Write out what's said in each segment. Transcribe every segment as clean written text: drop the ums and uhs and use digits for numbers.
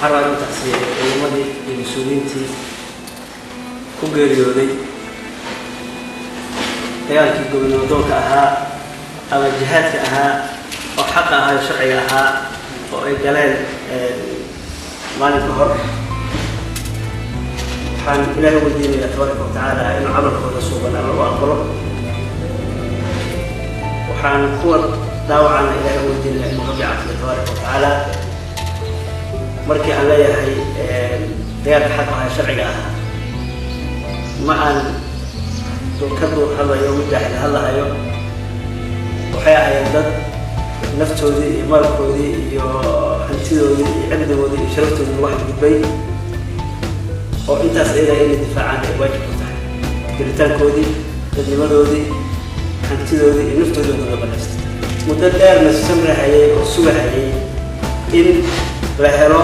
Waxaan rabaa inuu tacsiyeeyo ciidamadii iyo mas-uuliyiintii ku geeriyooday dagaalkii gobonimo doonka ahaa ama jihaadka ahaa oo xaqa ahaa oo sharciga ahaa oo ay galeen maalin ka hor. Waxaan Ilaahay weydiinayaa tabaaraka watacaala inuu camalkooda suuban Alla u aqbalo. Waxaan kuwa dhaawacana Ilaahay weydiinaya inuu Rabbi caafiyo tabaaraka watacaala. Markii aan leeyahay dagaalka xaqa ahaa, sharciga ahaa, ma aan ka duur hadlayo, ma jaaxil hadlahayo. Waxay ahaayeen dad naftoodii iyo maalkoodii iyo hantidoodii iyo cirdigoodii iyo sharaftoodii lagu xadgudbay, oo intaas iyaga inay difaacaan ay waajib ku tahay jiritaankoodii, dadnimadoodii, hantidoodii iyo naftoodii oo dad la banaystay. Muddo dheerna samrahayay oo sugahayay in la helo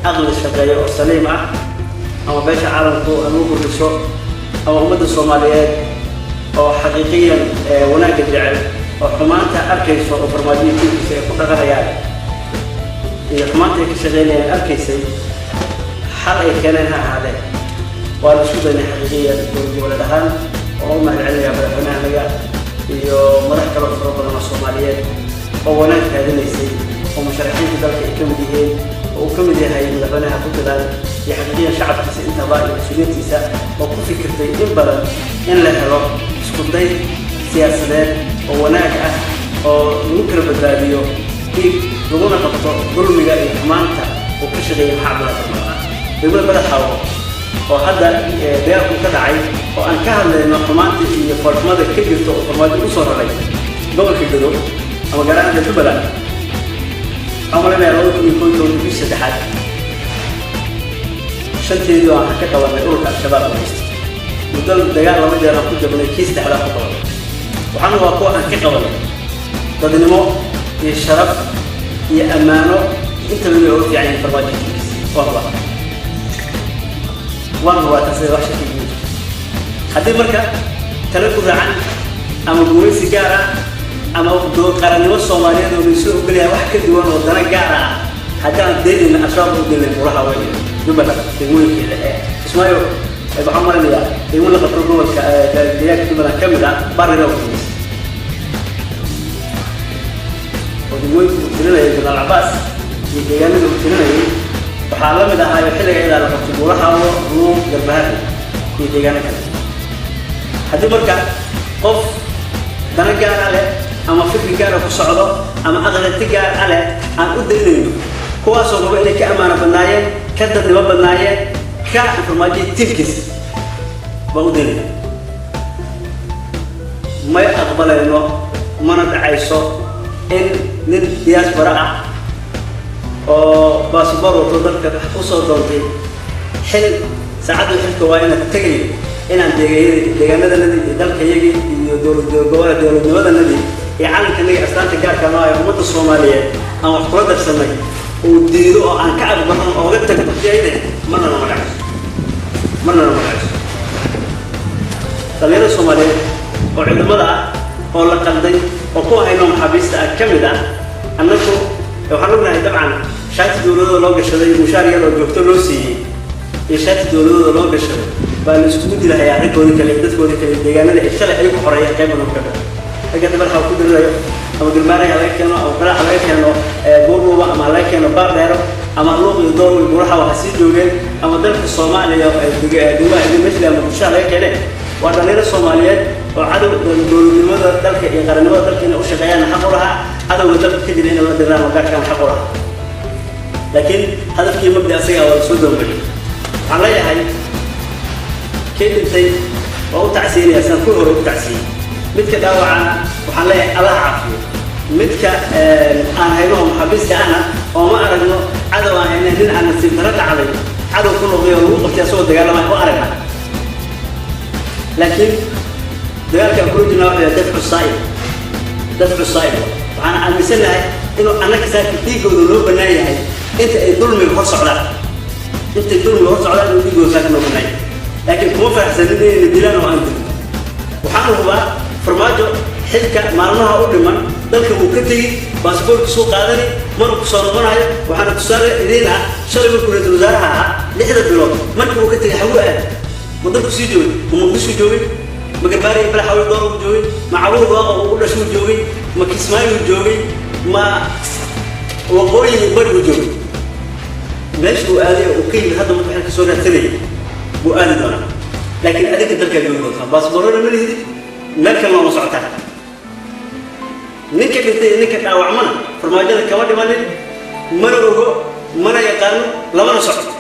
aqli shaqeeyo oo saliim ah, ama beesha caalamku ama u kordhiso ama ummadda Soomaaliyeed oo xaqiiqiyan wanaagga jecel oo xumaanta arkayso oo Farmaajoyo tiilkiisa ay ku dhaqanayaan iyo xumaanta ay ka shaqeynayaan arkaysay, xal ay keeneen ha ahaadeen. Waa la isku daynay xaqiiqiyan dowlad goboleed ahaan, oo u mahad celinayaa madaxweynaha naga iyo madax kaloo fara badan oo Soomaaliyeed oo wanaag raadinaysay, oo musharaxiinta dalka ay ka mid yihiin, oo uu ka mid yahay madaxweynaha Puntland, iyo xaqiiqiyan shacabkiisa intaba iyo mas-uuliyiintiisa oo ku fikirtay in badan in la helo isku day siyaasadeed oo wanaag ah oo lagu kala badbaadiyo dhiig, laguna qabto dulmiga iyo xumaanta uu ka shaqeeyay Maxaa Cabdullahi Farmaajo. Degmada Badaxaawo oo hadda dagaalku ka dhacay oo aan ka hadlayno xumaanta iyo foolxumada ka jirto oo Farmaajo usoo raray gobolka Gado ama gaar ahaan Jubbaland, waxaan malaynayaa 2011 bishii saddexaad shanteedii waxaan ka qabanay ururka Al-Shabaab oo haysta. Muddo dagaal laba jeer aan ku jabnay, kii saddexdaad ku qabanay. Waxaana waa kuwa aan ka qabanay dadnimo iyo sharaf iyo ammaano intaba inay oga fiican yihiin Farmaajo tiimkiisa. Waan hubaa, waan hubaa, taas wax shaki iguma jirto. Haddii marka tala ku raacan ama gumaysi gaar ah ama qarannimo Soomaaliyeed oo laysoo ogolyahay wax ka duwan oo dana gaar ah haddaan daynayna, Al-Shabaab u daynay Buraha wey Jubbaland degmooyinkeeda ee Kismaayo. Waxaan marinayaa degmo la qabto gobolka deegaanka Jubbaland ka mid ah, Barira oo gumaysa oo degmooyinka uu tirinayay Jenaraal Cabaas iyo deegaanada uu tirinayay waxaa la mid ahaayo xilliga iyadaa la qabtay Buurahawo, Ruuq, Garbahari iyo deegaano kale. Haddii marka qof dana gaara leh ama fikri gaara ku socdo ama aqranti gaar a leh aan u daynayno kuwaasoo rabo inay ka ammaano badnaayeen, ka dadnimo badnaayeen, ka Farmaajo tiimkiisa baan u daynayna, may aqbalayno, mana dhacayso in nin diaspora ah oo baasboor wato dalka usoo doontay xil, saacaddu xilka waa inaad tegayo, inaan deegaanadanadii iyo dalkayagii iyo dowlad gobola dowladnimadanadii iyo calankanagii astaanta gaarka noo ee ummadda Soomaaliyeed aan wax kula darsanay uu diido oo aan ka aqbalno ooga tagno ayade, marnana ma dhacayso, marnana ma dhacayso. Dhalinyarada Soomaaliyeed oo ciidamada ah oo la qalday oo kuwa hayno maxaabiista ah ka mid ah, annagu waxaan ognahay dabcan shaati dowladooda loo gashaday, mushaar yar oo joogto loo siiyey iyo shaati dowladooda loo gashaday baa la iskugu dilahayaa raggoodii kale iyo dadkoodii kale, deegaanada ay shalay ay ku xoreeyeen qayb badan ka mid. Ragga dabalxa ku dirirayo, ama Galmaarey ha laga keeno, ama Qarax ha laga keeno, Buurbuuba ama ha laga keeno Baardheero, ama Luuq iyo Dool iyo Buraha ha sii joogeen, ama dalka Soomaaliya meesha Muqdisho ha laga keene, waa dhalinyaro Soomaaliyeed oo cadow dowladnimada dalka iyo qarannimada dalka inay u shaqeeyaan xaq u lahaa, cadowga dalka ka jira inay la diraan oo gaarkaan xaq u lahaa. Laakiin hadafkii mabdi asaga waa la soo dawmay. Waxaan leeyahay kii dhintay waa u tacsiinaya sidaan kuwii hore u tacsiyey. Midka dhaawacana waxaan leeyahay Allaha caafiyo. Midka aan hayno oo maxaabiiska ahna oo ma aragno cadow aan hayna, nin aan nasiib darro dhacday cadow ku noqday oo lagu qabtay asagoo dagaalamay oo aragna. Laakiin dagaalka aan kula jirnaa wuxuu yahay dafcu saa'il, dafcu saa'il. Waxaan aaminsanahay inuu annaga saaka dhiigooda loo bannaan yahay inta ay dulmiga hor socdaan, intay dulmiga hor socdaan inuu dhiigooda saaka loo bannaan yahay. Laakiin kuma faraxsanin inayna dilaan oo aan dilno. Waxaan hubaa Farmaajo Xilka maalmaha u dhiman dalka wuu ka tegi, baasboorkiisuu qaadani, maruu ku soo noqonayo. Waxaana tusaale idiin ah shalay markuu ra-iisul wasaaraha ahaa 6da bilood, markii uu ka tegay, xaguu aad? Ma dalku sii joogay? Ma Muqdishu joogay? Ma Garbaari Balaxawi door uu joogay? Ma Cabuur Waaqa uu u dhashuu joogay? Ma Kismaayuu joogay? Ma waqooyi bariguu joogay? Meesha uu aaday oo uu ka yimid hadda markuu xilka soo raadsanayay buu aadi doonaa. Laakiin adinka dalkaa joogi doontaa, baasboorana ma lihidid, meel kalena uma socotaan. Ninka dhintay iyo ninka dhaawacmana Farmaajada kama dhimanin, mana ogo, mana yaqaano, lamana socdo,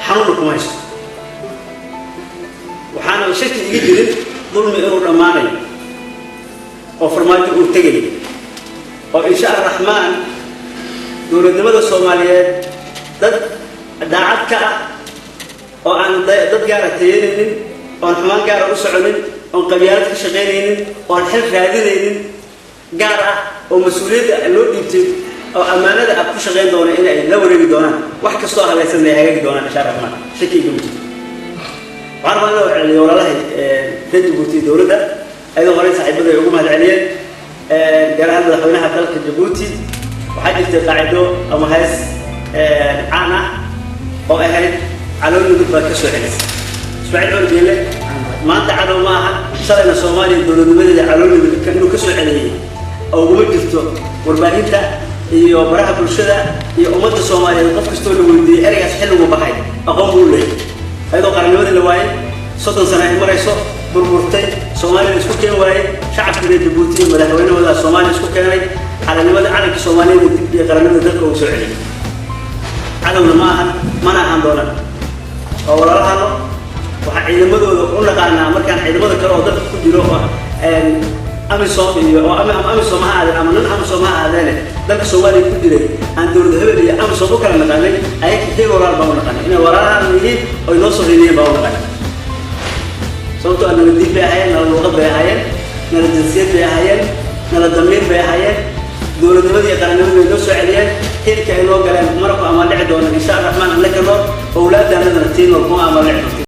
xanuunna kuma haysto. Waxaana shaki iga jirin dulmi inuu dhammaanayo oo Farmaajo uu tegayo, oo insha Araxmaan dowladnimada Soomaaliyeed dad daacad ka ah oo aan dad gaara tayanaynin, oon xumaan gaara u soconin, oon qabyaalad ka shaqaynaynin, oon xil raadinaynin gaar ah, oo mas-uuliyadda loo dhiibtay oo ammaanada ah ku shaqayn doona, in ay la wareegi doonaan, wax kastoo halaysan ay hagaagi doonaan, insha Araxmaan. Shaki igama jirto. Waxaan rabaa inaan celiyo walaalahay reer Jabuuti iyo dowladda, ayadoo horey saaxiibada ay ugu mahad celiyeen, gaar ahaan madaxweynaha dalka Jabuuti. Waxaa jirtay qaacido ama hees caan ah oo ahayd "Calool nugud baad ka soo celisay". Ismaaciil Cumar Geele maanta cadow ma aha. Shalayna Soomaaliya dowladnimadeeda calool nugud inuu ka soo celiyey uguma jirto. Warbaahinta iyo baraha bulshada iyo ummadda Soomaaliyeed qof kastoo la weydiiyey ereygaas xilligu baxay aqoon buu leeyahay. Ayadoo qarannimadii la waayey, 30 sano ay marayso, burburtay, Soomaaliya la isku keen waayey, shacabka reer Jabuuti iyo madaxweynahooda Soomaaliya isku keenay, calanimada calanka Soomaaliyada dib iyo qarannimada dalka uu soo celiyey. Cadowna ma ahan, mana ahan doonaan, waa walaalahano. Waxaan ciidamadooda u naqaanaa markaan ciidamada kale oo dalka ku jiro oo AMISOM iyo oo ama AMISOM ha ahaadeen ama non AMISOM ha ahaadeene dalka Soomaaliya ku jiray, aan dowlad hebel iyo AMISOM u kala naqaanay, ayaga heel walaal baan u naqaanay. Inay walaalahan yihiin oy noo soo hiiliyeen baan u naqaanay, sababtoo ah nala diin bay ahaayeen, nala luuqad bay ahaayeen, nala jinsiyad bay ahaayeen, nala damiir bay ahaayeen. Dowladnimadii iyo qarannimadii bay noo soo celiyeen. Xilka ay noo galeen mana ku amaal dhici doona, insha Araxmaan. Annaka nool, owlaadaanadana tii nool kuma amaal dhici doonto.